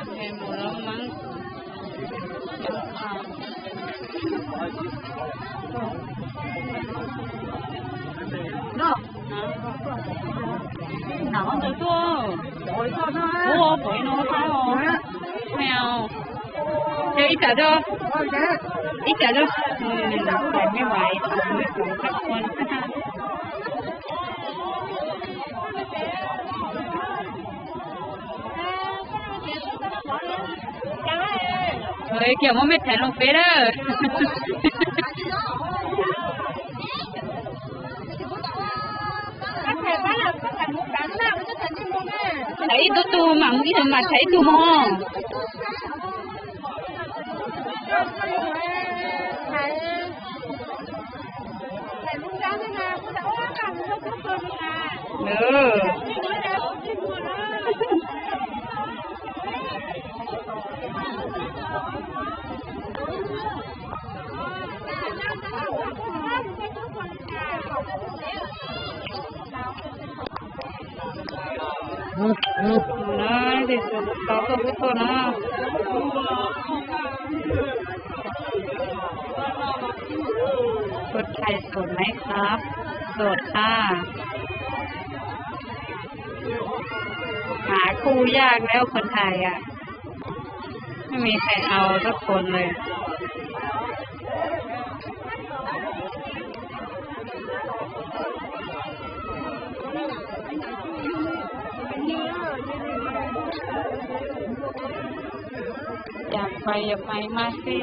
Mùa lov mab. Nov ntawd tuaj. Ua pom no tau. Mèo. Cho ib tsam rau. Ib tsam rau. Nws nov pom me vais. Kiag muab mej thaiv loo peb lawm. Thaiv ib tug tug mam mus, ib tug mam thaiv ib tug mog. Tos tuaj, tuaj na.คนไทยโสดไหมครับ โสดค่ะ หาคู่ยากแล้วคนไทยอ่ะ ไม่มีใครเอาสักคนเลย อยากไป อยากไปมากสิ